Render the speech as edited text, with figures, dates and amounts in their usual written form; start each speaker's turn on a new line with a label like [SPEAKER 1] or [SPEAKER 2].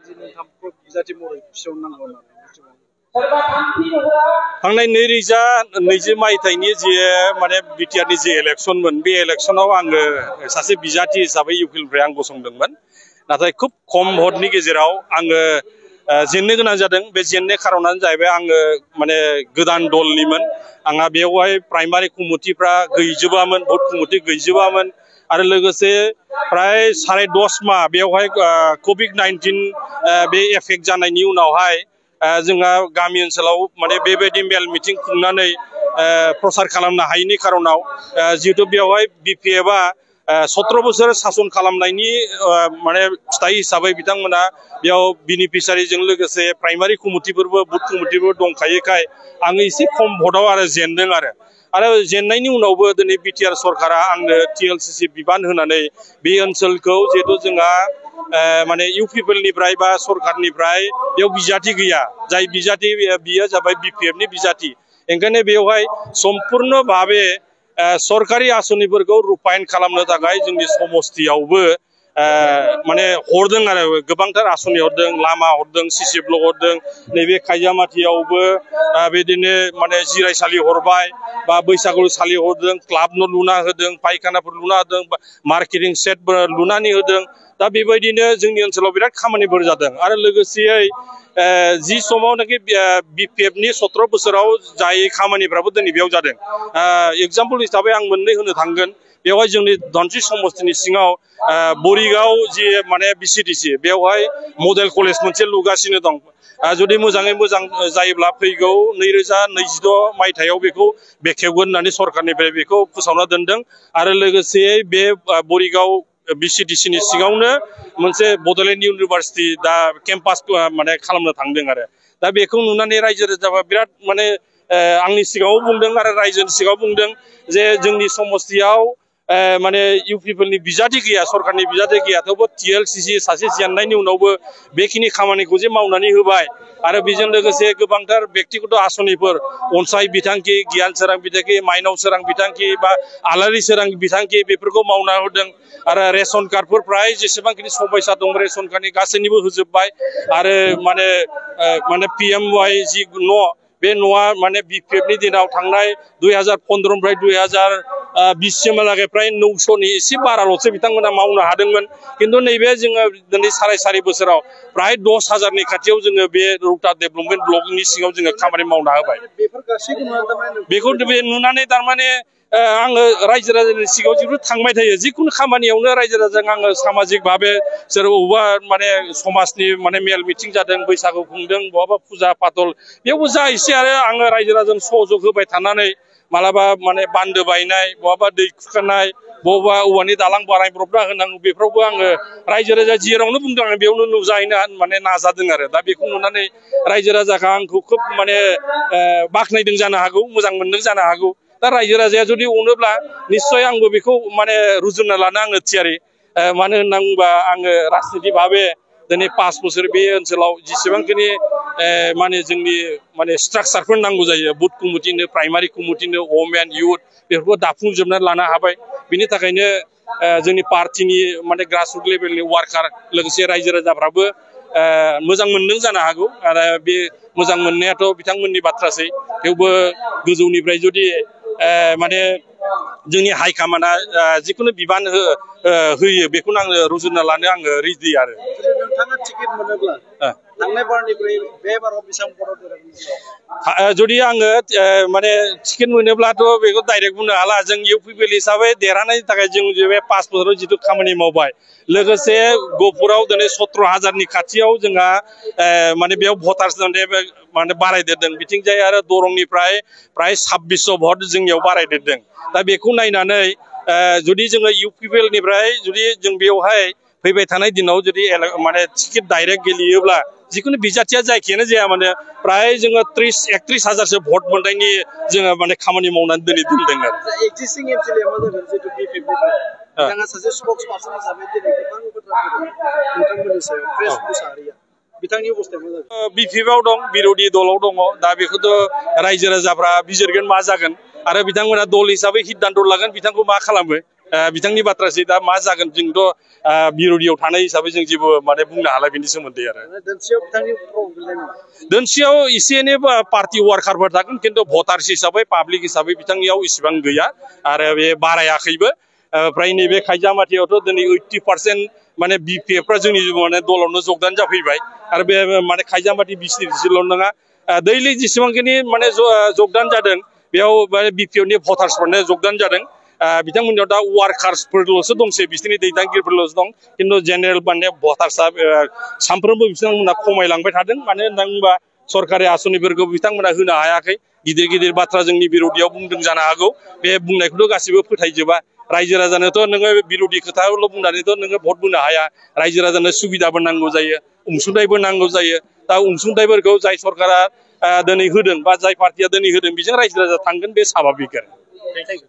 [SPEAKER 1] जि नोंथांखौ बिजाथि महरै थिसननांगौ होननानै
[SPEAKER 2] थांनाय 2020 मायथाइनि जे माने बिटिआरनि जे इलेक्शनमोन बे इलेक्शनाव आङो सासे बिजाथि हिसाबै इउपिनिफ्राय आं गसंदोंमोन नाथाय खुब खम भटनि गेजेराव आङो जेननो गोनां जादों बे जेननाय खारनानो जाहैबाय आङो माने गोदान दलनिमोन आंहा बेवहाय प्राइमारि कमिटिफ्रा गैजोबामोन भट कमिटि गैजोबामोन आरो लोगोसे प्राय 10.5 माह बेवहाय कभिड-19 बे एफेक्ट जानायनि उनावहाय जोंहा गामि ओनसोलाव माने बेबायदि मेल मिटिं खुंनानै प्रसार खालामनो हायैनि खारनाव जिहेतु बेवहाय बिपिएफआ 17 बोसोर सासन खालामनायनि माने फिथाइ हिसाबै बिथांमोना बेयाव बेनिफिसियारिजों लोगोसे प्राइमारि कमिटिफोरबो बुथ कमिटिबो दंखायोखाय आङो एसे खम भटआव आरो जेनदों आरो जेननायनि उनावबो दिनै बिटिआर सरकारा आंनो टिएलसिसि बिबान होनानै बे ओनसोलखौ जिहेतु जोंहा माने इउपिपिएलनिफ्राय बा सरकारनिफ्राय बेयाव बिजाथि गैया जाय बिजाथि बियो जाबाय बिपिएफनि बिजाथि ओंखायनो बेवहाय सम्पुर्ण भाबे सरकारि आसनिफोरखौ रुपायन खालामनो थाखाय जोंनि समस्तियावबो माने हरदों आरो गोबांथार आसनि हरदों लामा हरदों सिसि ब्लक हरदों नैबे खायजामाथियावबो बिदिनो माने जिरायसालि हरबाय बा बैसागुसालि हरदों क्लाब न' लुना होदों पायखानाफोर लुना होदों मार्केटिं सेट लुनानै होदों दा बेबायदिनो जोंनि ओनसोलाव बिराद खामानिफोर जादों आरो लोगोसेयै जि समावनाखि बिपिएफनि 17 बोसोराव जाय खामानिफ्राबो दिनै बेयाव जादों एग्जाम्पल हिसाबै आं मोननै होनो थांगोन बेवहाय जोंनि धनस्रि समस्तिनि सिङाव बरिगाव जि माने बिसिडिसि बेवहाय मडेल कलेज मोनसे लुगासिनो दं जुदि मोजाङै मोजां जायोब्ला फैगौ 2026 मायथाइयाव बेखौ बेखेवगोन होननानै सरकारनिफ्राय बेखौ फोसावना दोनदों आरो लोगोसे बे बरिगाव बिसिडिसिनि सिङावनो मोनसे बड'लेण्ड इउनिभार्सिटि दा केम्पास माने खालामनो थांदों आरो दा बेखौ नुनानै रायजो राजाफ्रा बिराद माने आंनि सिगाङाव बुंदों आरो रायजोनि सिगाङाव बुंदों जे जोंनि समस्तियाव माने इउपिपिएलनि बिजाथि गैया सरकारनि बिजाथि गैया थेवबो टिएलसिसि सासे जेननायनि उनावबो बेखिनि खामानिखौ जे मावनानै होबाय आरो बेजों लोगोसे गोबांथार व्यक्तिगत आसनिफोर अनसाय बिथांखि गियान सोरां बिथांखि माइनाव सोरां बिथांखि बा आलारि सोरां बिथांखि बेफोरखौ मावना होदों आरो रेशन कार्डफोर प्राय जेसेबांखिनि समयसा दं रेशन कार्डनि गासैनिबो होजोबबाय आरो माने पिएमवाइ जि न' बे न'आ माने बिपिएफनि दिनाव थांनाय 2015निफ्राय 2020 सिमहालागै प्राय 900नि एसे बाराल'सो बिथांमोना मावनो हादोंमोन खिन्थु नैबे जोङो दिनै 4.5 बोसोराव प्राय 10,000नि खाथियाव जोङो बे रौता डेभेलपमेन्ट ब्लकनि सिङाव जोङो खामानि मावना होबाय बेखौ नुनानै थारमाने आङो रायजो राजानि सिगाङाव जिहेतु थांबाय थायो जिखुनु खामानियावनो रायजो राजाजों आङो सामाजिक भाबे सोर बबेबा माने समाजनि माने मेल मिटिं जादों बैसागु खुंदों बहाबा फुजा फाथल बेयावबो जा एसे आरो आङो रायजो राजाजों सहयोग होबाय थानानै मालाबा माने बान्दो बायनाय बहाबा दै खुरखानाय बहाबा औवानि दालां बानायब्रबना होनांगौ बेफोरावबो आङो रायजो राजा जेरावनो बुंदों आं बेयावनो नुजाहैनो माने नाजादों आरो दा बेखौ नुनानै रायजो राजाखौ आंखौ खोब माने बाख्नायदों जानो हागौ मोजां मोनदों जानो हागौ दा रायजो राजाया जुदि अनोब्ला निस्सय आंबो बेखौ माने रुजुनना लानो आङो थियारि मानो होनना बुङोबा आङो राजनिति भाबे दिनै 5 बोसोर बे ओनसोलाव जेसेबांखिनि माने जोंनि माने स्ट्राक्चारफोर नांगौ जायो बुथ कमिटिनो प्राइमारि कमिटिनो वमेन इउथ बेफोरखौ दाफुंजोबनानै लानो हाबाय बिनि थाखायनो जोंनि पार्टिनि माने ग्रासरुट लेभेलनि वार्कार लोगोसे रायजो राजाफ्राबो मोजां मोनदों जानो हागौ आरो बे मोजां मोननायाथ' बिथांमोननि बाथ्रासै थेवबो गोजौनिफ्राय जुदि माने जोंनि हाइकमान्डआ जिखुनु बिबान होयो बेखौनो आङो रुजुनना लानो आङो रेडि आरो
[SPEAKER 1] नोंथाङा टिकेट मोनोब्ला थांनाय बारनिख्रुइ बे बाराव बेसेबां भट होगोन
[SPEAKER 2] जुदि आङो माने टिकेट मोनोब्लाथ' बेखौ डाइरेक्ट बुंनो हाला जों इउपिपिएल हिसाबै देरहानायनि थाखाय जों बे 5 बोसोराव जिथु खामानि मावबाय लोगोसे गहपुराव दिनै 17,000नि खाथियाव जोंहा माने बेयाव भटार्स माने बारायदेरदों बिथिंजाय आरो दरंनिफ्राय प्राय 2600 भट जोंनियाव बारायदेरदों दा बेखौ नायनानै जुदि जोङो इउपिपिएलनिफ्राय जुदि जों बेवहाय फैबाय थानाय दिनाव जुदि माने टिकेट डाइरेक्ट गेलेयोब्ला जिखुनु बिजाथिया जायखियानो जाया माने प्राय जोङो 30-31 हाजारसो भट मोननायनि जोङो माने खामानि मावनानै दिनै दोनदों आरो
[SPEAKER 1] एक्जिस्टिं एमसिएलए मा जादों जितु बिपिएफनिफ्राय बिथाङा सासे स्पक्स पार्सन हिसाबै दिनै गोबां बाथ्रा नोंथांमोननि सायाव प्रेस मुसाहारिया बिथांनि अबस्थाया मा जादों
[SPEAKER 2] बिपिएफआव दं बिर'धि दलाव दङ दा बेखौथ' रायजो राजाफ्रा बिजिरगोन मा जागोन आरो बिथांमोना दल हिसाबै सिद्धान्त लागोन बिथांखौ मा खालामो बिथांनि बाथ्रासै दा मा जागोन जोंथ' बिर'धियाव थानाय हिसाबै जों जेबो माने बुंनो हाला बिनि सोमोन्दै आरो दोनसेयाव एसे एनै पार्टि वार्कारफोर थागोन खिन्थु भटार्स हिसाबै पाब्लिक हिसाबै बिथांनियाव इसिबां गैया आरो बे बारायाखैबो फ्राय नैबे खायजामाथियावथ' दिनै 80% माने बिपिएफफ्रा जोंनि माने दलावनो जगदान जाफैबाय आरो बे माने खायजामाथि बिसिल' नङा दैलि जेसेबांखिनि माने जगदान जादों बेयाव माने बिपिएफनि भटार्सफोरनो जगदान जादों बिथांमोननियाव दा वार्कार्सफोरल'सो दंसै बिसोरनि दैदेनगिरिफोरल'सो दं खिन्थु जेनेरेल माने भटार्सआ सानफ्रोमबो बिथांमोना खमायलांबाय थादों मानो होनना बुङोबा सरकारि आसनिफोरखौ बिथांमोना होनो हायाखै गिदिर गिदिर बाथ्रा जोंनि बिर'धियाव बुंदों जानो हागौ बे बुंनायखौथ' गासिबो फोथायजोबा रायजो राजानोथ' नोङो बिर'धि खोथाल' बुंनानैथ' नोङो भट बुंनो हाया रायजो राजानो सुबिदाबो नांगौ जायो अनसुंथाइबो नांगौ जायो दा अनसुंथाइफोरखौ जाय सरकारा दिनै होदों बा जाय पार्टिया दिनै होदों बेजों रायजो राजा थांगोन बे साभाबिक आरो